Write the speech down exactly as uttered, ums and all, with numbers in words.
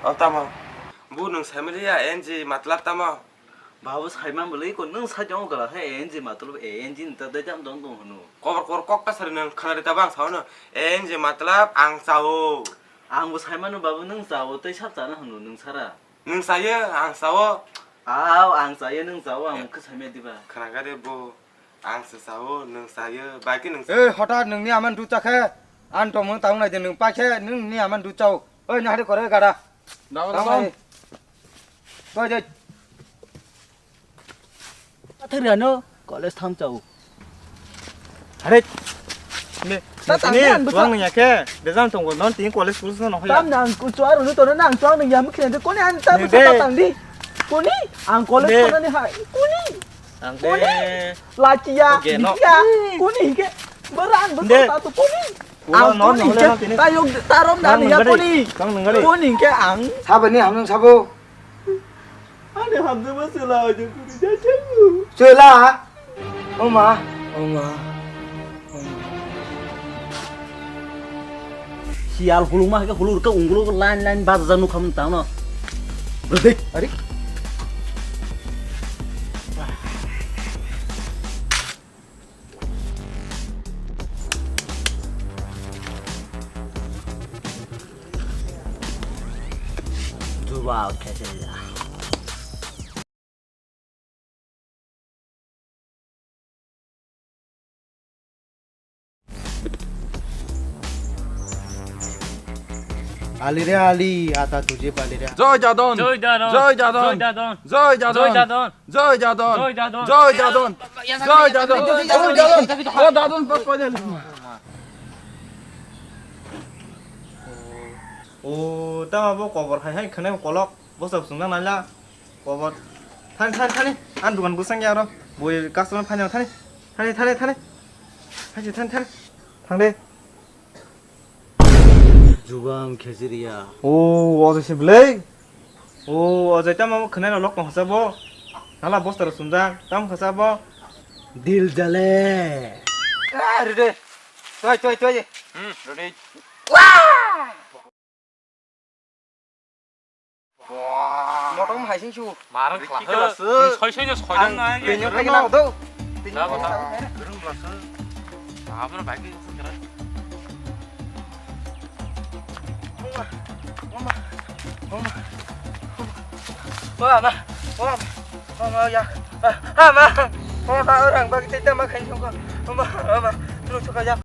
O tamo? Bu nwng saimaliya A N G matlab tamo? Babu saiman bwlwi ko nwng sai tongo gala khe A N G matlab A N G ni ta dai tam tong tong hwno. Kobor kobor kok ta sari nwng khwnari tabo ang sao no. A N G matlab ang chao. Ang bo saimano babu nwng chao tei sab chana hwno nwng sara. Nwng chayo, ang chao. Aw, ang chayo, nwng chao, ang khe saimaya diba? Khwnaga de bo, ang se chao, nwng chayo, bai khe nwng. Ei, hothat nwngni aman ducha khe, ang tongmung tang nai de, nwng pai khe nwngni aman duchao. Oi, nahari kore gada. Dao, tang dao. Nai. Oi, de. Athari ano college tham chao. Are. Ne. Ta tang ne, ne, ang bwsa. Chuang nang ya khe. Dejang tongo, non tin college school no hoya. Tam nang ku chuar unu to nang chuang nang ya mukhe de koni ang ta bwsa ta tang di. Koni ang college ne. Khonani hai. Koni. Ang koni. De. Lachiya. Oke, no. Diya. Koni ke. Bara ang bwsa ta to koni. Ang no, koni no, ke. No, tini. Tayok tarom dan ya koni. Kang nang gari. Koni ke ang. Sabani hamnang sabo. Ani hamjwkma chwla ojo kuri jajago. Chwla? Oma, oma, oma. Siyal hulukma hai khe huluk rwkha, ungkuluk line line bajajak nukha mung tangno. Bwrwdwi. Ari. Duba khe se ya. Ali re ali, ata tujhe pali re. Joy Jadon. Joy Jadon. Joy Jadon. Joy Jadon. Joy Jadon. Joy Jadon. Joy Jadon. Joy Jadon. Joy Jadon. Joy Jadon. Joy Jadon. O Jadon, pas, pas, pas. O, tama bo kobor hai hai khwnai kolok. Bosa sung nang nai la. Kobor. Thani, thani, thani. Ang dukan bwsang ya ro. Bui customer phai nang thani. Thani, thani, thani. Hai thani, thani. Thang de. Jubang khejiriya. O, o se blai. O, o jai tamo khwnai rok lok tong sa bo. Nala bosta rok sumjak. Tam khasa bo. Dil jale. Ah, ready. Toi, toi, toi. Hmm, ready. Wah! Motom hai sing su. Marang kla. Soi soi soi nang. Bini kena do. Bini kena do. Gerung blas. Apa nak bagi kena. Mama, mama, mama. Mama, mama, mama ya. Ah, mama, mama orang bagi cerita makan juga. Mama, mama, terus suka ya.